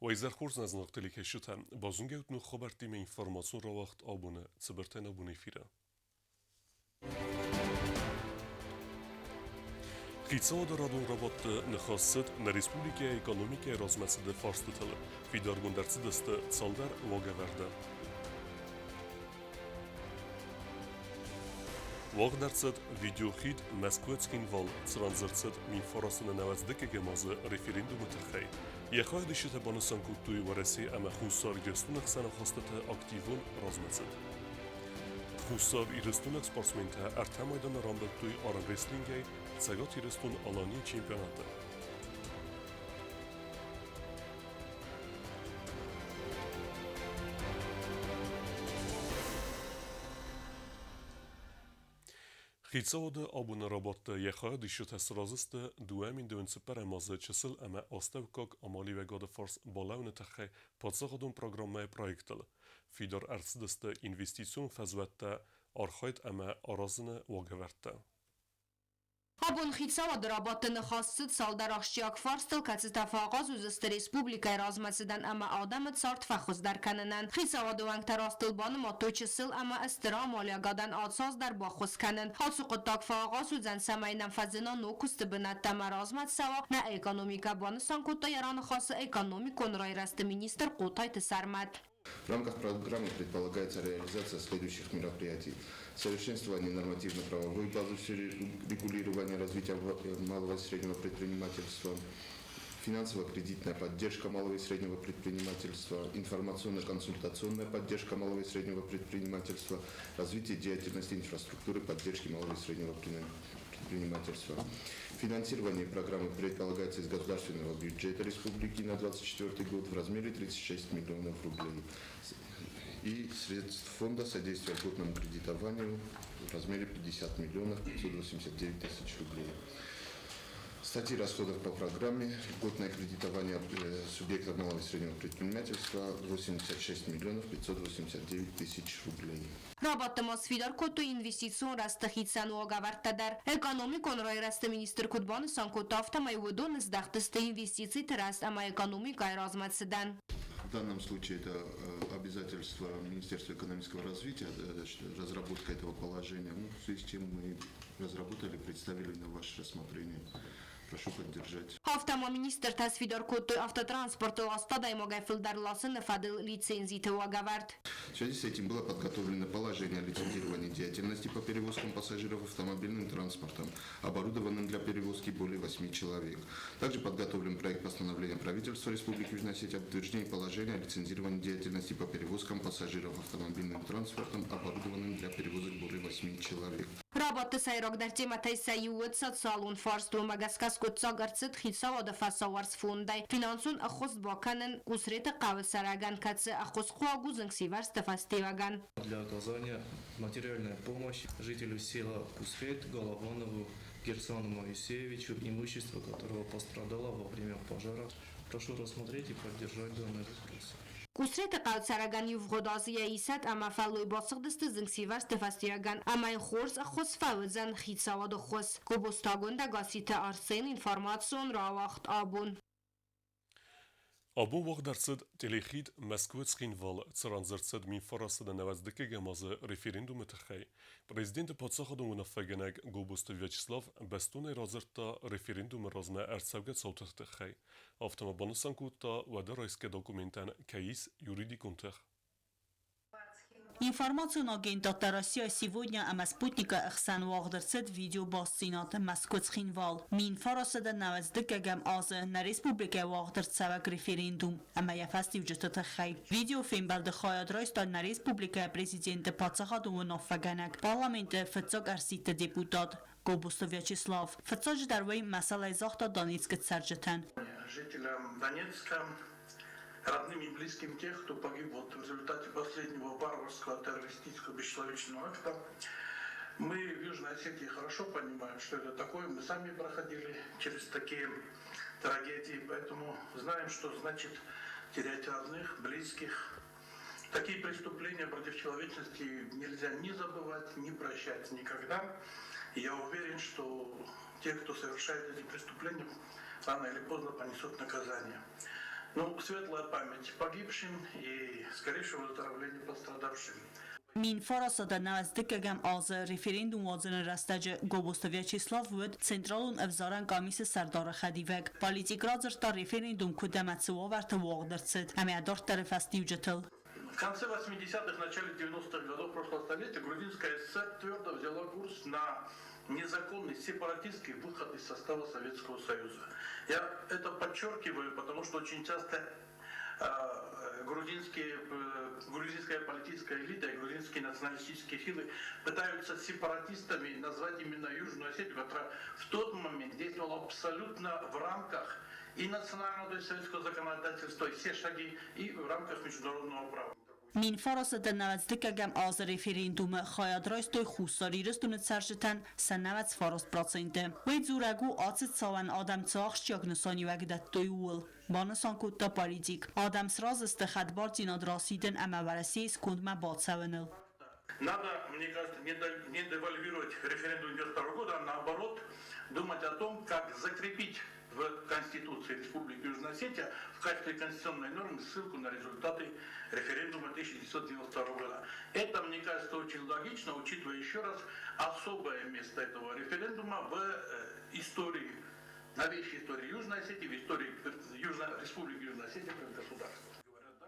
Уӕ хорз нӕ зынаргъ телекӕсджытӕ, базонгӕ ут ног хабӕрттимӕ информацион рауагъд абоны цыбыртӕй нӕ бон эфиры. Хицауады радон рабадты ныхас цыд нӕ республикӕйы экономикӕйы размӕцыды фарстытыл. Фидаргонд ӕрцыдысты цалдӕр уагӕвӕрды. Уагъд ӕрцыд видеохид Мӕскуы-Цхинвал, цыран дзырд цыд Минфарасы нӕуӕдз азы референдумы тыххӕй. Йӕ хайадисджытӕ банысан кодтой Уӕрӕсе ӕмӕ Хуссар Ирыстоны хсӕн ахастыты активон размӕцыд. Хуссар Ирыстонаг спортсментӕ ӕртӕ майданы рамбылдтой армрестлингӕй Цӕгат Ирыстон-Аланийы чемпионаты. Хицауады абоны рабадты йӕ хайадисджытӕ сразы сты 2024 азы чысыл ӕмӕ астӕуккаг амалиуӕгады фарс балӕууыны тыххӕй паддзахадон программӕйы проектыл. Фидар ӕрцыдысты инвестицион фӕзуӕттӕ архайд ӕмӕ аразыны уагӕвӕрдтӕ. Абон хицауады рабадты ныхас цыд цалдӕр ахсджиаг фарстыл, кӕцытӕ фӕахъаз уыдзысты республикӕйы размӕцыдӕн ӕмӕ адӕмы цард фӕхуыздӕр кӕнынӕн. Хицауады уӕнгтӕ растыл банымадтой чысыл ӕмӕ стыр амалиуӕгадӕн ацаз дӕр баххуыс кӕнын. Ацы хъуыддаг фӕахъаз уыдзӕн, цӕмӕй нӕм фӕзына ног куысты бынӕттӕ ӕмӕ размӕ цӕуа нӕ экономикӕ, банысан кодта йӕ раныхасы экономикон райрӕзты министр Хъотайты Сӕрмӕт. В рамках программы предполагается реализация следующих мероприятий. Совершенствование нормативно-правовой базы в сфере регулирования развития малого и среднего предпринимательства, финансово-кредитная поддержка малого и среднего предпринимательства, информационно-консультационная поддержка малого и среднего предпринимательства, развитие деятельности инфраструктуры поддержки малого и среднего предпринимательства. Финансирование программы предполагается из государственного бюджета республики на 2024 год в размере 36 миллионов рублей и средств фонда содействия льготному кредитованию в размере 50 миллионов 589 тысяч рублей. Статьи расходов по программе «Льготное кредитование субъектов малого и среднего предпринимательства» 86 миллионов 589 тысяч рублей. Рабадты ма сфидар кодтой инвестицион рӕзты хицӕн уагӕвӕрдтӕ дӕр. Экономикон райрӕзты министр куыд банысан кодта, афтӕмӕй уыдон здӕхтысты инвестициты рӕзт ӕмӕ экономикӕйы размӕцыдӕн. В данном случае это обязательство Министерства экономического развития, разработка этого положения, ну, в связи с чем мы разработали, представили на ваше рассмотрение. Прошу поддержать. Афтӕ ма министртӕ сфидар кодтой автотранспорты аст адӕймагӕй фылдӕр ласыны фӕдыл лицензиты уагӕвӕрд. В связи с этим было подготовлено положение о лицензировании деятельности по перевозкам пассажиров автомобильным транспортом, оборудованным для перевозки более 8 человек. Также подготовлен проект постановления правительства Республики Южная Осетия об утверждении положения о лицензировании деятельности по перевозкам пассажиров автомобильным транспортом, оборудованным для перевозок более 8 человек. Рабадты сӕйрагдӕр темӕтӕй сӕ иу уыд социалон фарст, уымӕ гӕсгӕ скъуыддзаг ӕрцыд хицауады фӕсауӕрц фондӕй финансон ӕххуыс бакӕнын Къусреты хъӕуы цӕрӕгӕн, кӕцы ӕххуысхъуаг у зынгсивӕрзты фӕстиуӕгӕн. Для оказания материальной помощи жителю села Кусрет Голованову Герсану Моисеевичу, имущество которого пострадало во время пожара. Прошу рассмотреть и поддержать данный вопрос. Къусреты хъӕуы цӕрӕгӕн ивгъуыд азы йӕ исад ӕмӕ фӕллой басыгъдысты зынгсивӕрзты фӕстиуӕгӕн ӕмӕ йын хорз ӕххуыс фӕуыдзӕн хицауады ххуыс. Гобозтагонд Гасситы Арсен информацион рауагъд абон. Абон уагъд ӕрцыд телехид Мӕскуы-Цхинвал, цыран дзырд цыд 1995 азы референдумы тыххӕй. Президенты паддзахадон уынаффӕгӕнӕг Гобозты Вячеслав бӕстонӕй радзырдта референдумы размӕ ӕрцӕугӕ цауты тыххӕй. Афтӕ ма банысан кодта, уӕды райсгӕ документӕн кӕй ис юридикон тых. Информацион агентадтӕ «Россия сегодня» ӕмӕ «Спутник»-ы ӕхсӕн уагъд ӕрцыд видеобастдзинад Мӕскуы-Цхинвал. 1995 азы нӕ республикӕйы уагъд ӕрцӕуӕг референдум ӕмӕ йӕ фӕстиуджыты тыххӕй. Видеофембӕлды хайад райста нӕ республикӕйы президенты паддзахадон уынаффӕгӕнӕг, парламенты фыццаг ӕрсидты депутат Гобозты Вячеслав. Фыццаджыдӕр уый мӕсӕлӕй загъта Донецкы цӕрджытӕн. Жителям Донецка, родным и близким тех, кто погиб вот в результате последнего варварского террористического бесчеловечного акта. Мы в Южной Осетии хорошо понимаем, что это такое. Мы сами проходили через такие трагедии, поэтому знаем, что значит терять родных, близких. Такие преступления против человечности нельзя ни забывать, ни прощать никогда. И я уверен, что те, кто совершает эти преступления, рано или поздно понесут наказание. Ну, светлая память погибшим и скорейшего выздоровления пострадавшим. 1992 азы референдум уадзыны рӕстӕджы Гобозты Вячеслав уыд Централон ӕвзарӕн къамисы сӕрдары хӕдивӕг. Политик радзырдта референдум куыд ӕмӕ цы уавӕрты уагъд ӕрцыд ӕмӕ йӕ дарддӕры фӕстиуджытыл. В конце 80-х, начале 90-х годов прошлого столетия Грузинская ССР твердо взяла курс на незаконный сепаратистский выход из состава Советского Союза. Я это подчеркиваю, потому что очень часто грузинская политическая элита и грузинские националистические силы пытаются сепаратистами назвать именно Южную Осетию, которая в тот момент действовала абсолютно в рамках и национального, то есть советского законодательства, и все шаги, и в рамках международного права. 1992 азы референдумы хайад райстой Хуссар Ирыстоны цӕрджытӕн сӕ 99%. Уый дзурӕг у, ацы цауӕн адӕм цы ахсджиаг нысаниуӕг дӕттой, ууыл, банысан кодта политик. Адӕм сразы сты хӕдбардзинад расидын ӕмӕ Уӕрӕсейы скондмӕ бацӕуыныл. Надо, мне кажется, не девальвировать референдум 1992 года, а наоборот думать о том, как закрепить в Конституции Республики Южная Осетия в качестве конституционной нормы ссылку на результаты референдума 1992 года. Это, мне кажется, очень логично, учитывая еще раз особое место этого референдума в истории, новейшей истории Южной Осетии, в истории Республики Южная Осетия как государства.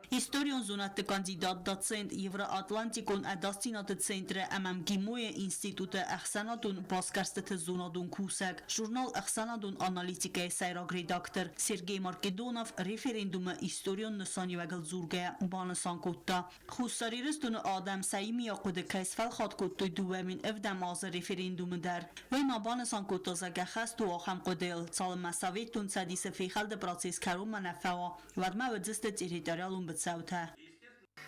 Историон зонӕдты кандидат, доцент, Евроатлантикон ӕдасдзинады центры ӕмӕ МГИМО-йы институты ӕхсӕнадон басгӕрстыты зонадон кусӕг, журнал «Ӕхсӕнадон аналитикӕ-йы сӕйраг редактор Сергей Маркедонов референдумы историон нысаниуӕгыл дзургӕйӕ банысан кодта, Хуссар Ирыстоны адӕм сӕ иумиаг хъуыды кӕй сфӕлхатт кодтой 2007 азы референдумы дӕр. Уый ма банысан кодта, зӕгъгӕ, хӕст у ахӕм хъуыдыйыл, цалынмӕ Советон Цӕдисы фехӕлды процесс кӕронмӕ нӕ фӕуа, уӕдмӕ уыдзысты территориалон быцӕутӕ.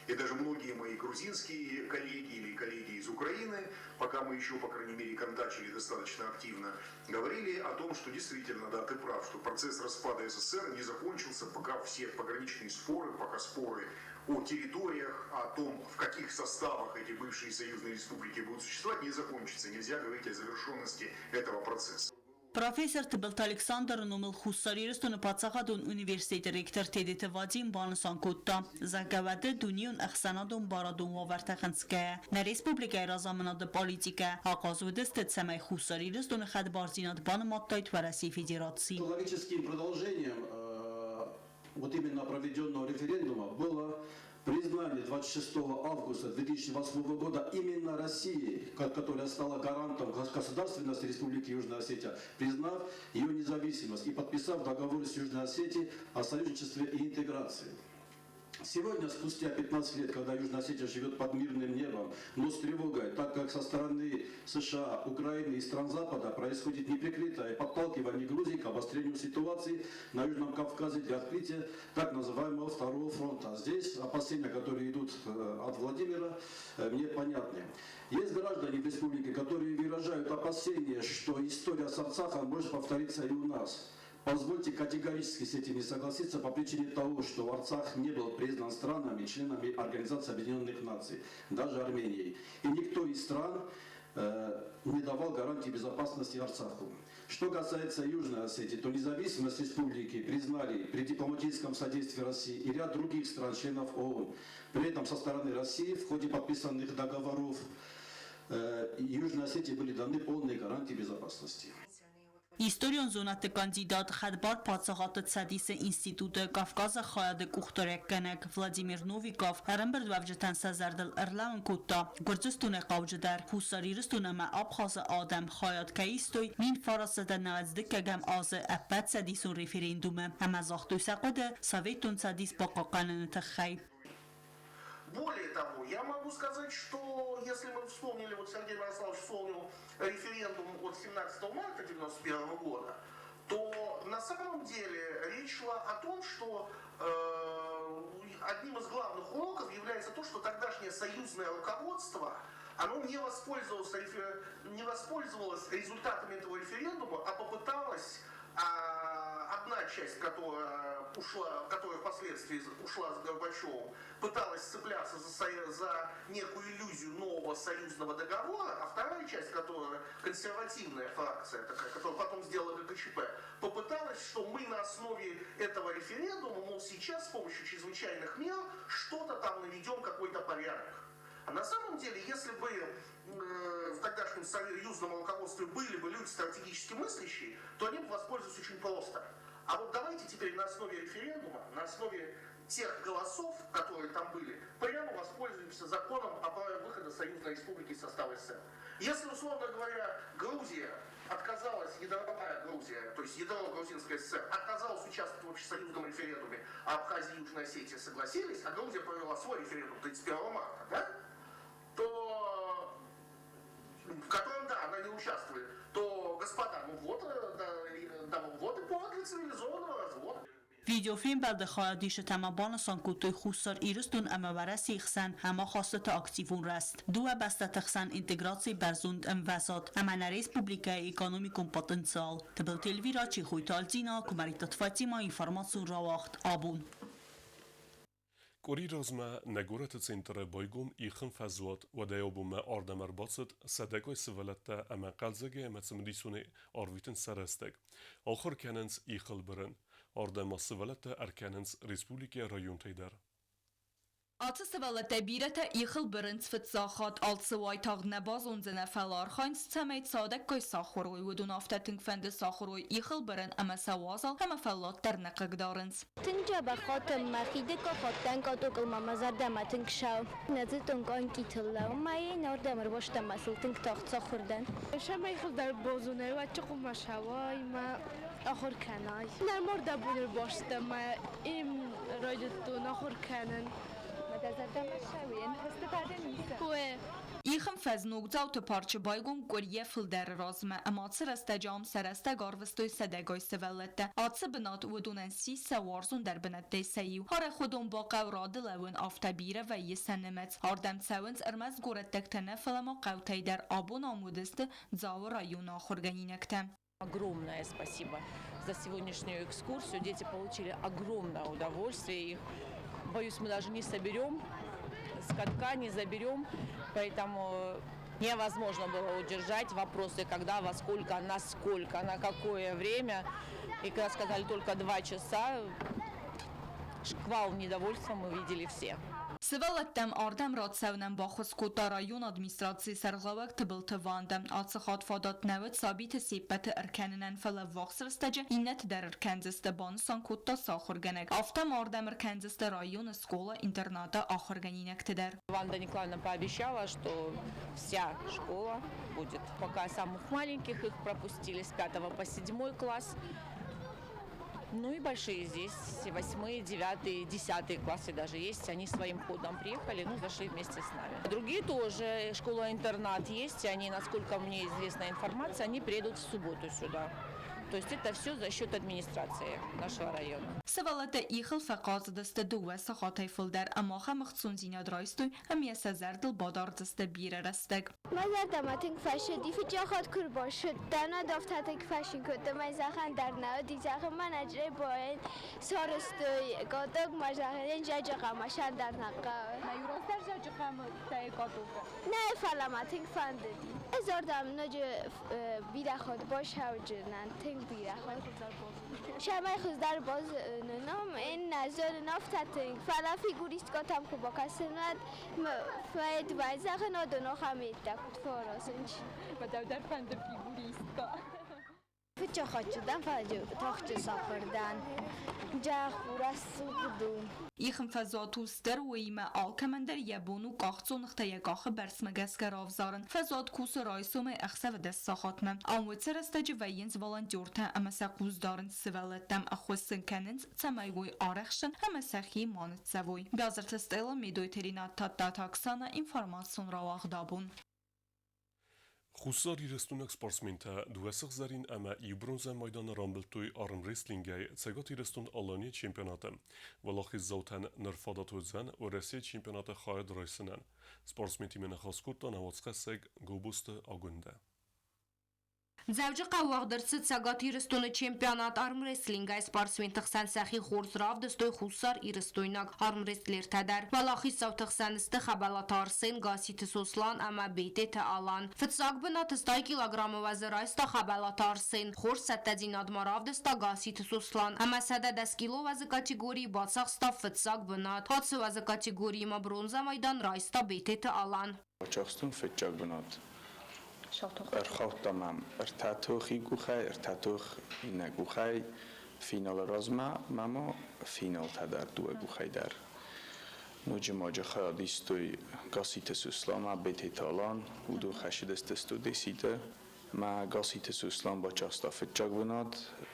И даже многие мои грузинские коллеги или коллеги из Украины, пока мы еще, по крайней мере, контачили достаточно активно, говорили о том, что действительно, да, ты прав, что процесс распада СССР не закончился, пока все пограничные споры, пока споры о территориях, о том, в каких составах эти бывшие союзные республики будут существовать, не закончится. Нельзя говорить о завершенности этого процесса. Профессор Тыбылты Александры номыл Хуссар Ирыстоны паддзахадон университеты ректор Тедеты Вадим банысан кодта, зӕгъгӕ, уӕды дунеон ӕхсӕнадон барадон уавӕртӕ хынцгӕйӕ, нӕ республикӕйы разамынады политикӕ ахъаз уыдысты, цӕмӕй Хуссар Ирыстоны хӕдбардзинад банымадтаид Уӕрӕсейы Федераци. Логическим продолжением вот именно проведенного референдума было признание 26 августа 2008 года именно России, которая стала гарантом государственности Республики Южная Осетия, признав ее независимость и подписав договор с Южной Осетией о союзничестве и интеграции. Сегодня, спустя 15 лет, когда Южная Осетия живет под мирным небом, но с тревогой, так как со стороны США, Украины и стран Запада происходит неприкрытое подталкивание Грузии к обострению ситуации на Южном Кавказе для открытия так называемого Второго фронта. Здесь опасения, которые идут от Владимира, мне понятны. Есть граждане в республике, которые выражают опасения, что история с Арцахом может повториться и у нас. Позвольте категорически с этим не согласиться по причине того, что Арцах не был признан странами, членами Организации Объединенных Наций, даже Арменией. И никто из стран не давал гарантии безопасности Арцаху. Что касается Южной Осетии, то независимость республики признали при дипломатическом содействии России и ряд других стран, членов ООН. При этом со стороны России в ходе подписанных договоров Южной Осетии были даны полные гарантии безопасности. Историон зонӕдты кандидат, Хӕдбар паддзахадты Цӕдисы институты Кавказы хайады къухдариуӕггӕнӕг Владимир Новиков ӕрӕмбырдуӕвджытӕн сӕ зӕрдыл ӕрлӕууын кодта, Гуырдзыстонӕй хъауджыдӕр Хуссар Ирыстон ӕмӕ Абхазы адӕм хайад кӕй истой 1992 азы ӕппӕтцӕдисон референдумы ӕмӕ загътой сӕ хъуыды Советон Цӕдис бахъахъхъӕныны тыххӕй. Более того, я могу сказать, что если мы вспомнили, вот Сергей Мирославович вспомнил референдум от 17 марта 1991 года, то на самом деле речь шла о том, что одним из главных уроков является то, что тогдашнее союзное руководство, оно не воспользовалось результатами этого референдума, а попыталось Одна часть, которая ушла, которая впоследствии ушла с Горбачевым, пыталась цепляться за некую иллюзию нового союзного договора, а вторая часть, которая консервативная фракция, такая, которая потом сделала ГКЧП, попыталась, что мы на основе этого референдума, мол, сейчас с помощью чрезвычайных мер что-то там наведем, какой-то порядок. А на самом деле, если бы в тогдашнем союзном руководстве были бы люди стратегически мыслящие, то они бы воспользовались очень просто. А вот давайте теперь на основе референдума, на основе тех голосов, которые там были, прямо воспользуемся законом о праве выхода Союзной Республики из состава СССР. Если, условно говоря, Грузия отказалась, ядровая Грузия, то есть ядро Грузинской ССР, отказалась участвовать в общесоюзном референдуме, а Абхазия и Южная Осетия согласились, а Грузия провела свой референдум 31 марта, да? То в котором, да, она не участвует, то, господа, ну вот, да, вот и повод для цивилизованного развода. Видеофембӕлды хайадисджытӕ ма банысан кодтой Хуссар Ирыстон ӕмӕ Уӕрӕсейы хсӕн ӕмахастыты активон рӕзт, дыууӕ бӕстӕты хсӕн интеграцийы бӕрзонд ӕмвӕзад ӕмӕ нӕ республикӕйы экономикон потенциал. Тыбылты Эльвира, Чехойты Альтина, Куымӕридтаты Фатимӕ, информацион рауагъд Абон. Къуыри размӕ нӕ горӕты центры байгом ихын фӕзуат, уӕдӕй абонмӕ ардӕм ӕрбацыд сӕдӕгай сывӕллӕттӕ ӕмӕ хъӕлдзӕгӕй ӕмӕ цымыдисонӕй арвитынц сӕ рӕстӕг. Ахуыр кӕнынц ихыл бырын. Ардӕм ма сывӕллӕттӕ ӕркӕнынц республикӕйы районтӕй дӕр. Ацы сывӕллӕттӕй бирӕтӕ ихыл бырынц фыццаг хатт. Алцы уайтагъд нӕ базондзынӕ, фӕлӕ архайынц, цӕмӕй цадӕггай сахуыр уой. Уыдон афтӕ тынг фӕнды сахуыр уой ихыл бырын ӕмӕ сӕ уазал ӕмӕ фӕллад дӕр нӕ хъыгдарынц. Тынг дзӕбӕх хатӕн мӕхи дыккаг хаттӕн катокыл ма мӕ зӕрдӕмӕ тынг сау. Нӕ зыдтон къанкъитыл лӕууын ма йын ардӕм ӕрбастӕн мӕ сыл тынг тагъд сахуыр дӕн. Цӕмӕй фылдӕр базонай, уӕд чи хъуамӕ сӕуай ма ахуыр кӕнай. Нӕ мордӕбон ӕрбастӕн ма им райдыдтон ахуыр кӕнын. Ма дӕ зӕрдӕмӕ ссӕуй, ӕнтӕсты бадӕн исӕ? Ихын фӕз Ногдзауты парчы байгом къуырийӕ фылдӕры размӕ ӕмӕ ацы рӕстӕджы ам сӕ рӕстӕг арвыстой сӕдӕгай сывӕллӕттӕ. Ацы бынат уыдонӕн ссис сӕ уарзондӕр бынӕттӕй сӕ иу. Арӕх уыдон бахъӕуы рады лӕууын, афтӕ бирӕ вӕййы сӕ нымӕц. Ардӕм цӕуынц ӕрмӕст горӕттӕгтӕ нӕ, фӕлӕ ма хъӕутӕй дӕр. Абон ам уыдысты Дзауы районы ахуыргӕнинӕгтӕ. Огромное спасибо за сегодняшнюю экскурсию. Дети получили огромное удовольствие. Их, боюсь, мы даже не соберем, с катка не заберем. Поэтому невозможно было удержать вопросы, когда, во сколько, на сколько, на какое время. И когда сказали только 2 часа, шквал недовольства мы видели все. Сывӕллӕттӕм ардӕм рацӕуынӕн баххуыс кодта районы администрацийы сӕргълӕууӕг Тыбылты Ванда. Ацы хатт фадат нӕ уыд сабиты се ппӕты ӕркӕнынӕн, фӕлӕ ӕввахс рӕстӕджы иннӕты дӕр ӕркӕндзысты, банысан кодта сӕ ахуыргӕнӕг. Афтӕ ма ардӕм ӕркӕндзысты районы скъола-интернаты ахуыргӕнинӕгты дӕр. Ванда Николаевна пообещала, что вся школа будет. Пока самых маленьких их пропустили с пятого по седьмой класс. Ну и большие здесь, восьмые, девятые, 10-е классы даже есть. Они своим ходом приехали, ну, зашли вместе с нами. Другие тоже, школа-интернат есть, и они, насколько мне известна информация, они приедут в субботу сюда. То есть это все за счет администрации нашего района. Сывӕллӕттӕ ихыл фӕхъазыдысты дыууӕ сахатӕй фылдӕр ӕмӕ ахӕм ӕхцондзинад райстой ӕмӕ сӕ зӕрдыл бадардзысты бирӕ рӕстӕг. Мӕ зӕрдӕмӕ тынг фӕцыди, фыццаг хатт куы рбацыдтӕн, уӕд афтӕ тынг фӕцин кодтон, мӕ зӕгъӕн дӕр нӕ уыди, зӕгъын мӕ нӕ боен сарӕзтой каток, мӕ зӕгъын зӕджы дӕр нӕ хъӕуы. Мӕ раздӕр зӕджы катокы? Нӕ, фӕлӕ мӕ тынг фӕндыди. Ӕз ардӕм ноджы бирӕ хатт бацӕуджынӕн, тынг бирӕ хатт. Цӕмӕй хуыздӕр базонон, ын нӕ зонын афтӕ тынг, фӕлӕ фигуристкӕтӕм куы бакӕсын, уӕд фӕд зӕгъын, уыдон ахӕм йедтӕ куыд фӕаразынц. Мӕ дӕу дӕр фӕнды фигуристкӕ? Фыццаг хатт дӕн, фӕлӕ тагъд сахуыр дӕн. Джах рӕсугъд у. Ихын фӕзуат у стыр, уыимӕ алкӕмӕн дӕр йӕ бон у къахдзоныгътӕ йӕ къахы бӕрцмӕ гӕсгӕ равзарын. Фӕзуат кусы райсомӕй ӕхсӕвы 10 сахатмӕ. Ам уыцы рӕстӕджы вӕййынц волонтертӕ ӕмӕ сӕ хъус дарынц сывӕллӕттӕм, ӕххуыс сын кӕнынц, цӕмӕй уой арӕхстджын ӕмӕ сӕхи ма ныццӕвой. Биазырты Стелла, Медойты Ринат, Тадтаты Оксана, информацион рауагъд Абон. Хуссарирыстойнаг спортсментӕ дыууӕ сыгъзӕрин ӕмӕ иу бронзӕ майданы рамбылдтой армрестлингӕй Цӕгат Ирыстон-Аланийы чемпионаты. Уӕлахиздзаутӕн ныр фадат уыдзӕн Уӕрӕсейы чемпионаты хайад райсынӕн. Спортсментимӕ ныхас кодта нӕ уацхӕссӕг Гобозты Агуындӕ. Дзӕуджыхъӕуы уагъд ӕрцыд Цӕгат Ирыстоны чемпионат армрестлингӕй. Спортсменты хсӕн сӕхи хорз равдыстой хуссар-ирыстойнаг армрестлертӕ дӕр. Уӕлахиздзауты хсӕн сты Хӕбӕлаты Арсен, Гасситы Сослан ӕмӕ Бететы Алан. Фыццаг бынаты 80 килограммы уӕзы райста Хӕбӕлаты Арсен. Хорз цӕттӕдзинад ма равдыста Гасситы Сослан ӕмӕ 110 кило уӕзы категорийы бацахста фыццаг бынат. Ацы уӕзы категорийы ма бронзӕ майдан райста Бететы Алан. Бацахстон фыццаг бынат. Ӕрхаудта мӕм ӕртӕ тохи къухӕй, ӕртӕ тох иннӕ къухӕй. Финалы размӕ мӕ финалтӕ дӕр дыууӕ къухӕй дӕр. Ноджы маджы хайад истой Гасситы Суслан ӕмӕ Бететы Алан. Уыдон хӕссыдысты студеситы. Мӕ Гасситы Суслан бацахста фыццаг бынат,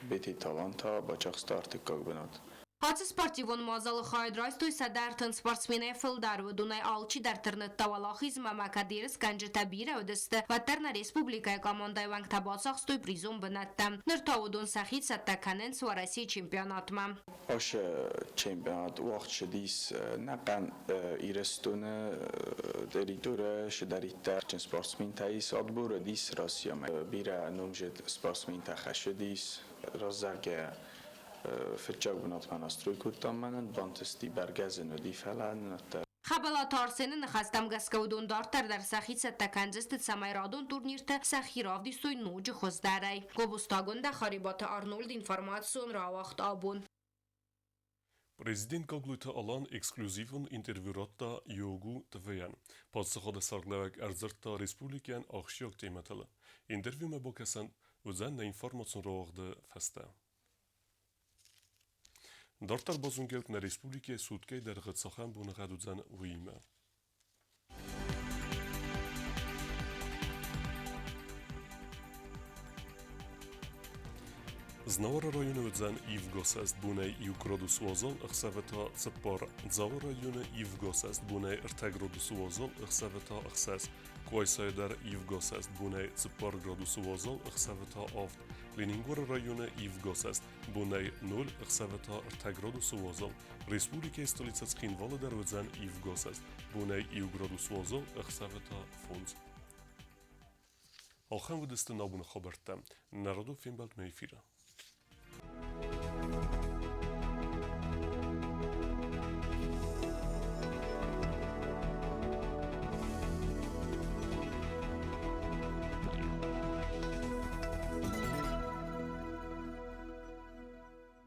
Бететы Алан та бацахста ӕртыккаг бынат. Ацы спортивон мадзалы хайад райстой 130 спортсменӕй фылдӕр. Уыдонӕй алчидӕр тырныдта уӕлахизмӕ ӕмӕ кӕд ерысгӕнджытӕ бирӕ уыдысты, уӕддӕр нӕ республикӕйы командӕйы уӕнгтӕ бацахстой призон бынӕттӕ. Ныр та уыдон сӕхи цӕттӕ кӕнынц Уӕрӕсейы чемпионатмӕ. Ацы чемпионат уагъд цыдис ӕнӕхъӕн Ирыстоны территорийӕ цыдӕриддӕр спортсментӕ ис, отбор уыдис Россиямӕ. Бирӕ номдзыд спортсментӕ хӕссыдис. Раззагӕ фыццаг бынатмӕ настрой кодтам мӕнӕн, бантысти бӕргӕ зын уыди, фӕлӕ нӕ Хӕбӕлаты Арсены ныхӕстӕм гӕсгӕ уыдон дарддӕр дӕр сӕхи цӕттӕ кӕндзысты, цӕмӕй радон турнирты сӕхи равдисой ноджы хуыздӕрӕй. Гобозтагондӕ Харебаты Арнольд информацион рауагъд абон. Президент Гаглойты Алан эксклюзивон интервью радта ЮГУ ТВ-йӕн. Паддзахады сӕргълӕууӕг ӕрдзырдта республикӕйӕн ахсджиаг темӕтыл. Интервьюмӕ бакӕсӕн уыдзӕн нӕ информацион рауагъды фӕстӕ. Дарддӕр базонгӕут нӕ республикӕйы суткӕйы дӕргъы цахӕм боныгъӕд уыдзӕн, уыимӕ. Знауыры районы уыдзӕн ивгӕ бонӕй 1 градус уазал, ӕхсӕвы та 4. Дзауы районы ивгӕ бонӕй 3 градусы уазал, ӕхсӕвы та 6. Къуайсайы дӕр ивгӕ бонӕй 4 градусы уазал, ӕхсӕвы та 7. Ленингоры районы ивгӕ бонӕй 0, ӕхсӕвы та 3 градусы уазал. Республикӕйы столицӕ Цхинвалы дӕр уыдзӕн ивгӕ бонӕй 1 градус уазал, ӕхсӕвы та 5. Ахӕм уыдысты нӕ абоны хабӕрттӕ. Нӕ радон фембӕлдмӕ эфиры.